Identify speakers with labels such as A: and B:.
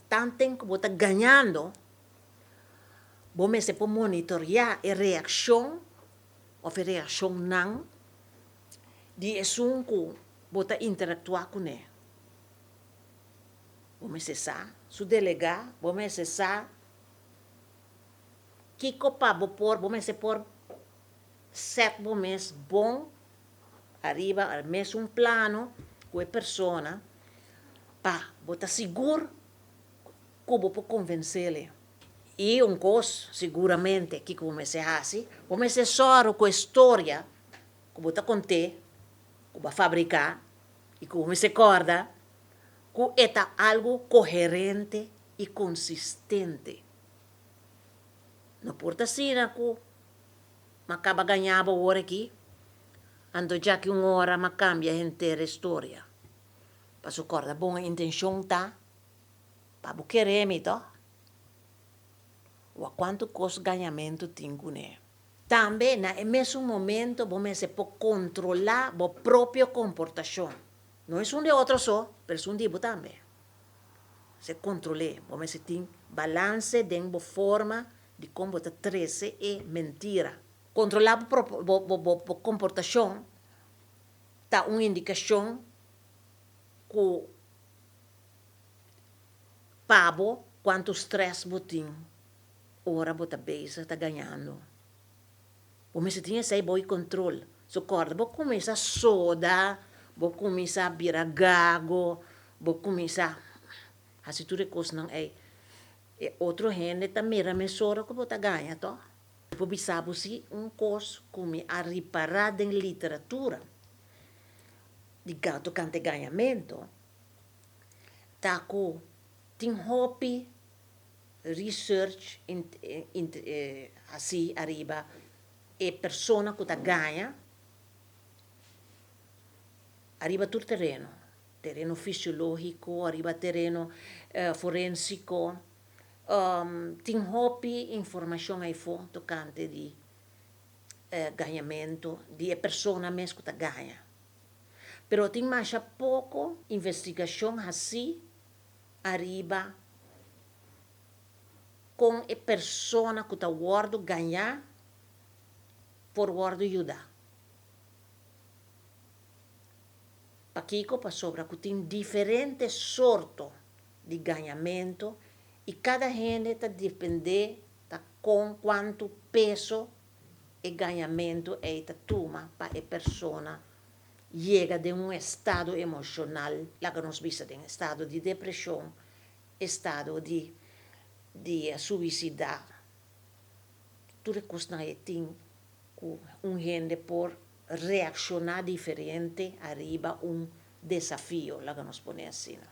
A: Tanten ku bo ta gañando, bo mester por monitoreá e reakshon òf e reakshonnan di esun ku bo ta interaktuá kuné. Bo mester sa su delegá, bo mester sa kiko pa bo por, bo mester por sèt bo mes bon ariba e mesun plano ku e persona pa bo ta sigur ku bo por konvensele. I un kos siguramente kiko bo mester hasi, bo mester sòru ku e storia ku bo ta kont'é, ku bo a fabriká i ku bo mester kòrda ku e ta algu koherente i konsistente. No por ta asina ku m'a kaba gañá bo awor aki, anto djaki un ora m'a kambia henter e storia. Paso kòrda bon e intenshon ta pa bo kere mi tò. Wak kuantu kos gañamentu tin kuné. Tambe na e mesun momento bo mester por kontrolá bo propio komportashon. No esun di otro so, pero esun di bo tambe. Mester kontrol'é. Bo mester tin balanse den bo forma di kon bo ta trese e mentira. Kontrolá bo bo komportashon ta un indikashon ku pa bo kuantu strès bo tin ora bo ta bezig ta gañando. Bo mester tin esei bou i kontrol. So kòrda bo kuminsá soda, bo kuminsá bira gago, bo kuminsá hasi tur e kosnan ei. E otro hende ta mira mesora ku bo ta gaña tò. Mi por bisa bo si un kos ku mi a ripará den literatura di tokante gañamentu ta ku tin hopi research hasi ariba e persona ku ta gaña ariba tur tereno, tereno fisiológiko, ariba tereno forensiko, tin hopi informashon ayfó tokante di gañamentu di e persona mes ku ta gaña. Pero tin masha poko investigashon hasí ariba kon e persona ku ta wòrdu gañá por wòrdu yudá. Pakiko? Pasobra ku tin diferente sorto di gañamentu i kada hende ta dependé ta kon kuantu peso e gañamentu ei ta tuma pa e persona yega den un estado emoshonal, laga nos bisa den estado di depreshon, estado di di suisidá, tur e kosnan ei tin ku un hende por reakshoná diferente ariba un desafio, laga nos pone asina.